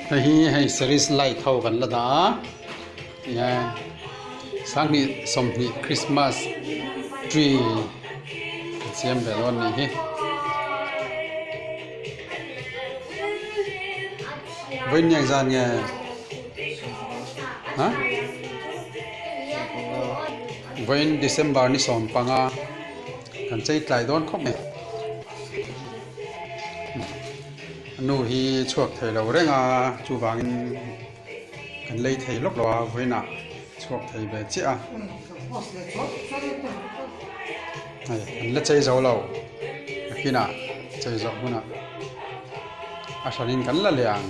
Hei hi hei series light ho kan la dah a tihian sanghnih sawmhnih christmas tree an siam ve dawn a nih hi. Vawiin eng zan nge? Ha? Vawiin December ni 15 kan chei tlai dawn khawp mai. A nu hi chhuak thei lo reng a, chuvangin kan lei thei lawk lo a, vawiinah chhuak thei ve chiah a. Hei an la chei zo lo, nakinah chei zawh hmunah a hranin kan la leh ang.